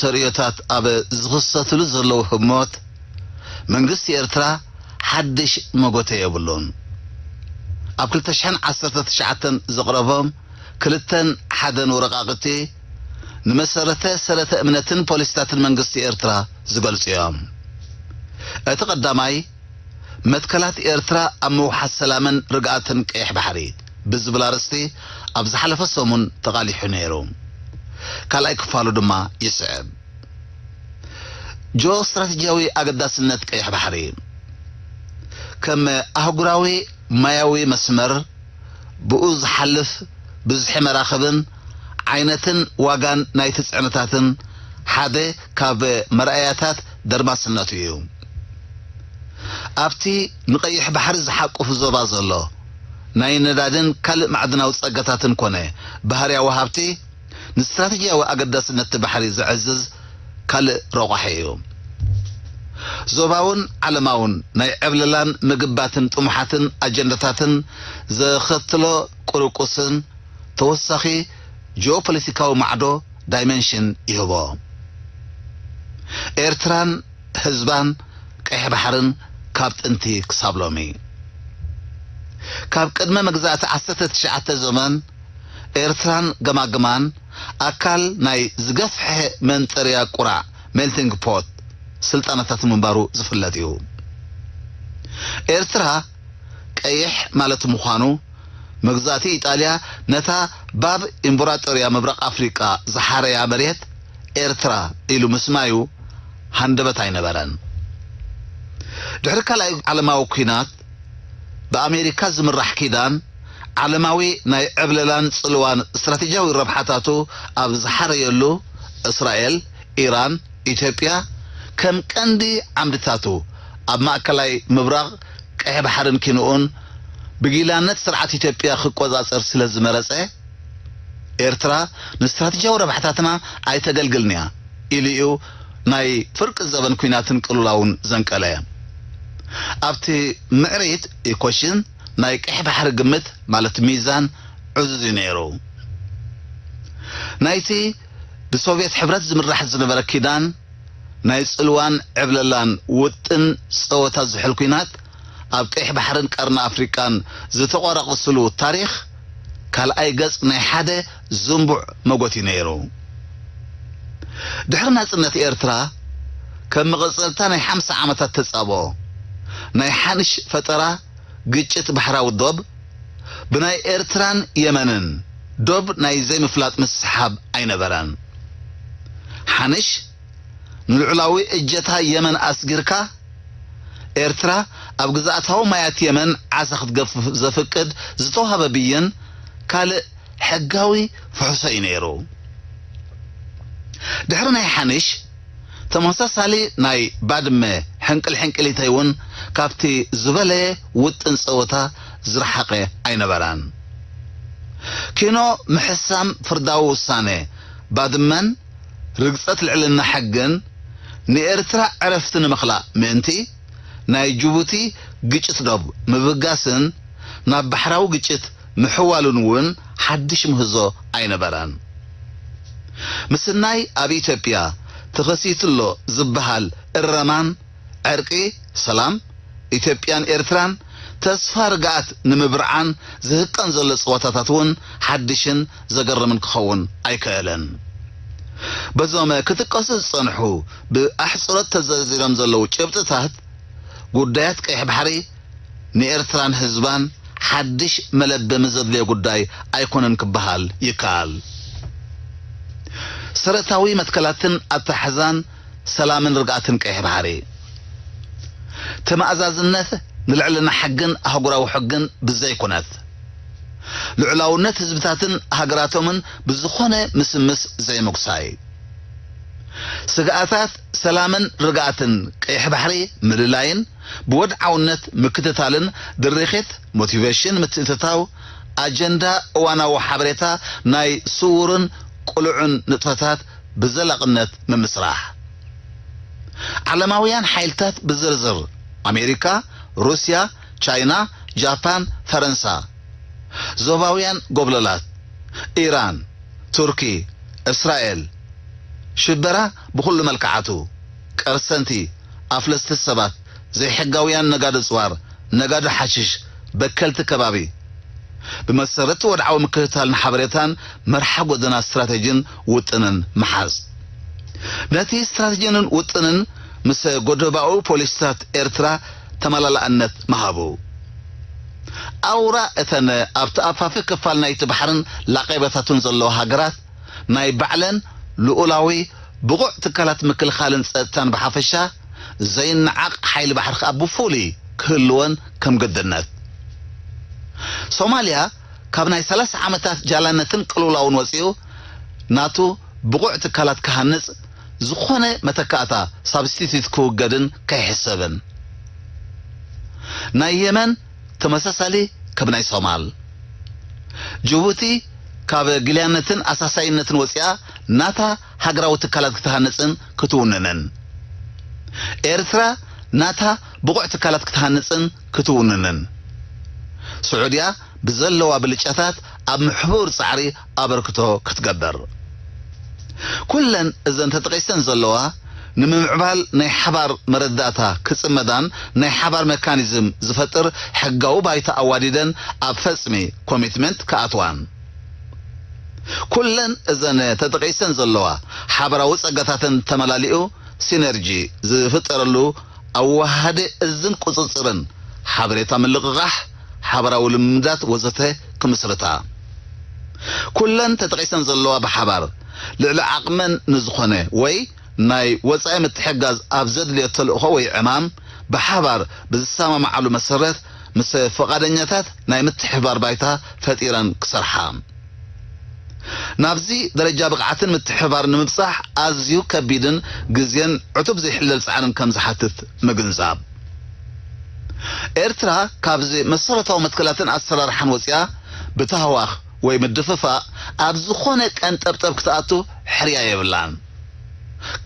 ተርእዮታት ኣብ ዝኽሰትሉ ዘለዉ ህሞት፣ መንግስቲ ኤርትራ ሓድሽ መጎተ የብሉን። ኣብ ክልተ ሽሕን ዓሰርተ ትሽዓተን ዘቕረቦም ክልተን ሓደን ወረቓቕቲ፣ ንመሰረተ ሰረተ እምነትን ፖሊሲታትን መንግስቲ ኤርትራ ዝገልጹ እዮም። እቲ ቀዳማይ፣ መትከላት ኤርትራ ኣብ ምውሓስ ሰላምን ርግኣትን ቀይሕ ባሕሪ ብዝብል ኣርእስቲ ኣብ ዝሓለፈ ሰሙን ተቓሊሑ ነይሩ። ካልኣይ ክፋሉ ድማ ይስዕብ። ጂኦ ስትራቴጂያዊ ኣገዳስነት ቀይሕ ባሕሪ፣ ከም ኣህጉራዊ ማያዊ መስመር፣ ብኡ ዝሓልፍ ብዝሒ መራኽብን ዓይነትን ዋጋን ናይቲ ጽዕነታትን ሓደ ካብ መርኣያታት ደርማስነቱ እዩ። ኣብቲ ንቐይሕ ባሕሪ ዝሓቁፍ ዞባ ዘሎ ናይ ነዳድን ካልእ ማዕድናዊ ጸጋታትን ኮነ ባህርያዊ ሃብቲ፣ ንስትራቴጂያዊ ኣገዳስነት እቲ ባሕሪ ዘዕዝዝ ካልእ ረቋሒ እዩ። ዞባውን ዓለማውን ናይ ዕብለላን ምግባትን ጥሙሓትን ኣጀንዳታትን ዘኸትሎ ቁርቁስን ተወሳኺ ጂኦፖለቲካዊ ማዕዶ ዳይመንሽን ይህቦ። ኤርትራን ህዝባን ቀይሕ ባሕርን ካብ ጥንቲ ክሳብ ሎሚ። ካብ ቅድመ መግዛእቲ ዓሰርተ ትሽዓተ ዘመን ኤርትራን ገማግማን ኣካል ናይ ዝገፍሐ መንጠርያ ቁራዕ፣ ሜልቲንግ ፖት፣ ስልጣነታት ምንባሩ ዝፍለጥ እዩ። ኤርትራ ቀይሕ ማለት ምዃኑ፣ መግዛእቲ ኢጣልያ ነታ ባብ ኢምቦራጦርያ ምብራቕ ኣፍሪቃ ዝሓረያ መሬት ኤርትራ ኢሉ ምስማዩ ሃንደበት ኣይነበረን። ድሕሪ ካልኣይ ዓለማዊ ኲናት ብኣሜሪካ ዝምራሕ ኪዳን ዓለማዊ ናይ ዕብለላን ጽልዋን ስትራቴጂያዊ ረብሓታቱ ኣብ ዝሓረየሉ፣ እስራኤል፣ ኢራን፣ ኢትዮጵያ ከም ቀንዲ ዓምድታቱ ኣብ ማእከላይ ምብራቕ፣ ቀይሕ ባሕርን ኪንኡን ብጊላነት ስርዓት ኢትዮጵያ ክቆጻጸር ስለ ዝመረጸ፣ ኤርትራ ንስትራቴጂያዊ ረብሓታትና ኣይተገልግልን'ያ ኢሉ እዩ ናይ ፍርቂ ዘበን ኲናትን ቅልውላውን ዘንቀለ። ኣብቲ ምዕሪት ኢኮሽን ናይ ቀይሕ ባሕሪ ግምት ማለት ሚዛን ዕዙዝ እዩ ነይሩ። ናይቲ ብሶቭየት ሕብረት ዝምራሕ ዝነበረ ኪዳን ናይ ጽልዋን ዕብለላን ውጥን ጸወታ ዝሑል ኲናት ኣብ ቀይሕ ባሕርን ቀርኒ ኣፍሪቃን ዝተቖራቐስሉ ታሪኽ ካልኣይ ገጽ ናይ ሓደ ዝንቡዕ መጎት እዩ ነይሩ። ድሕሪ ናጽነት ኤርትራ ከም መቐጸልታ ናይ ሓምሳ ዓመታት ተጻብኦ ናይ ሓንሽ ፈጠራ ግጭት ባሕራዊ ዶብ ብናይ ኤርትራን የመንን ዶብ ናይ ዘይምፍላጥ ምስሓብ ኣይነበረን። ሓንሽ ንልዑላዊ እጀታ የመን ኣስጊርካ፣ ኤርትራ ኣብ ግዝኣታዊ ማያት የመን ዓሳ ክትገፍፍ ዘፍቅድ ዝተዋህበ ብይን ካልእ ሕጋዊ ፍሕሶ እዩ ነይሩ። ድሕሪ ናይ ሓንሽ፣ ተመሳሳሊ ናይ ባድመ ሕንቅል ሕንቅሊተይ እውን ካብቲ ዝበለየ ውጥን ጸወታ ዝረሓቐ ኣይነበረን። ኪኖ ምሕሳም ፍርዳዊ ውሳነ ባድመን ርግጸት ልዕልና ሕግን ንኤርትራ ዕረፍቲ ንምኽላእ ምእንቲ፣ ናይ ጅቡቲ ግጭት ዶብ ምብጋስን ናብ ባሕራዊ ግጭት ምሕዋሉን እውን ሓድሽ ምህዞ ኣይነበረን። ምስናይ ኣብ ኢትዮጵያ ተኸሲቱሎ ዝበሃል እረማን ዕርቂ፣ ሰላም፣ ኢትዮጵያን ኤርትራን ተስፋ ርግኣት ንምብርዓን ዝህቀን ዘሎ ጸወታታት እውን ሓድሽን ዘገርምን ክኸውን ኣይከኣለን። በዞም ክጥቀሱ ዝጸንሑ ብኣሕጽሮት ተዘርዚሮም ዘለዉ ጭብጥታት፣ ጉዳያት ቀይሕ ባሕሪ ንኤርትራን ህዝባን ሓድሽ መለበሚ ዘድልዮ ጉዳይ ኣይኮነን ክበሃል ይከኣል። ሰረታዊ መትከላትን ኣተሓሕዛን ሰላምን ርግኣትን ቀይሕ ባሕሪ፣ ተመኣዛዝነት ንልዕልና ሕግን ኣህጉራዊ ሕግን ብዘይኩነት፣ ልዑላውነት ህዝብታትን ሃገራቶምን ብዝኾነ ምስምስ ዘይምጉሳይ፣ ስግኣታት ሰላምን ርግኣትን ቀይሕ ባሕሪ ምልላይን ብወድዓውነት ምክትታልን ድርኺት፣ ሞቲቬሽን፣ ምትእትታው ኣጀንዳ እዋናዊ ሓበሬታ ናይ ስዉርን ቅሉዕን ንጥፈታት ብዘላቕነት ምምስራሕ። ዓለማውያን ሓይልታት ብዝርዝር ኣሜሪካ፣ ሩስያ፣ ቻይና፣ ጃፓን፣ ፈረንሳ። ዞባውያን ጎብለላት፣ ኢራን፣ ቱርኪ፣ እስራኤል፣ ሽበራ ብኹሉ መልክዓቱ፣ ቀርሰንቲ፣ ኣፍለስቲ ሰባት፣ ዘይሕጋውያን ነጋዶ ጽዋር፣ ነጋዶ ሓሽሽ፣ በከልቲ ከባቢ፣ ብመሰረት ወድዓዊ ምክትታልን ሓበሬታን መርሓ ጎደና ስትራተጂን ውጥንን ምሓዝ። ነቲ ስትራተጂንን ውጥንን ምስ ጎደባኡ ፖሊሲታት ኤርትራ ተመላላእነት ምሃቡ። ኣውራ እተን ኣብቲ ኣፋፊ ክፋል ናይቲ ባሕርን ላቐይባታቱን ዘለዋ ሃገራት ናይ ባዕለን ልኡላዊ ብቑዕ ትካላት ምክልኻልን ጸጥታን ብሓፈሻ፣ ዘይነዓቕ ሓይሊ ባሕሪ ከኣ ብፍሉይ ክህልወን ከም ግድነት። ሶማልያ ካብ ናይ ሰላሳ ዓመታት ጃላነትን ቅልውላውን ወጺኡ ናቱ ብቑዕ ትካላት ክሃንጽ፣ ዝኾነ መተካእታ ሳብስቲትዩት ክውገድን ከይሕሰብን። ናይ የመን ተመሳሳሊ ከም ናይ ሶማል። ጅቡቲ ካብ ግልያነትን ኣሳሳይነትን ወጺኣ ናታ ሃገራዊ ትካላት ክትሃንጽን ክትውንንን። ኤርትራ ናታ ብቑዕ ትካላት ክትሃንጽን ክትውንንን። ስዑድያ ብዘለዋ ብልጫታት ኣብ ምሕቡር ጻዕሪ ኣበርክቶ ክትገብር። ኩለን እዘን ተጠቒሰን ዘለዋ ንምምዕባል ናይ ሓባር መረዳእታ ክጽመዳን ናይ ሓባር መካኒዝም ዝፈጥር ሕጋዊ ባይታ ኣዋዲደን ኣብ ፈጽሚ ኮሚትመንት ክኣትዋን። ኩለን እዘን ተጠቒሰን ዘለዋ ሓበራዊ ጸጋታተን ተመላሊኡ ሲነርጂ ዝፍጠረሉ ኣወሃሃዲ እዝን ቁጽጽርን ሓበሬታ ምልቕቓሕ፣ ሓበራዊ ልምምዳት ወዘተ ክምስርታ። ኩለን ተጠቒሰን ዘለዋ ብሓባር ልዕሊ ዓቕመን ንዝኾነ ወይ ናይ ወጻኢ ምትሕግጋዝ ኣብ ዘድልዮ ተልእኾ ወይ ዕማም ብሓባር ብዝሰማምዓሉ መሰረት ምስ ፈቓደኛታት ናይ ምትሕብባር ባይታ ፈጢረን ክሰርሓ። ናብዚ ደረጃ ብቕዓትን ምትሕብባርን ንምብጻሕ ኣዝዩ ከቢድን ግዜን ዕቱብ ዘይሕለል ጻዕርን ከም ዝሓትት ምግንዛብ። ኤርትራ ካብዚ መሰረታዊ መትከላትን ኣሰራርሓን ወጺኣ ብታህዋኽ ወይ ምድፍፋእ ኣብ ዝኾነ ቀንጠብጠብ ክትኣቱ ሕርያ የብላን።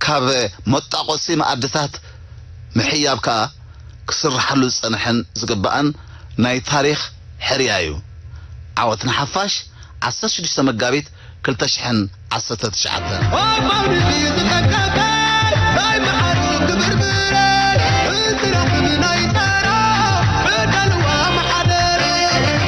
ካብ መጣቆሲ መኣድታት ምሕያብ ከኣ ክስርሓሉ ዝጸንሐን ዝግባእን ናይ ታሪኽ ሕርያ እዩ። ዓወት ንሓፋሽ። ዓሰርተ ሽዱሽተ መጋቢት ክልተ ሽሕን ዓሰርተ ትሽዓተን።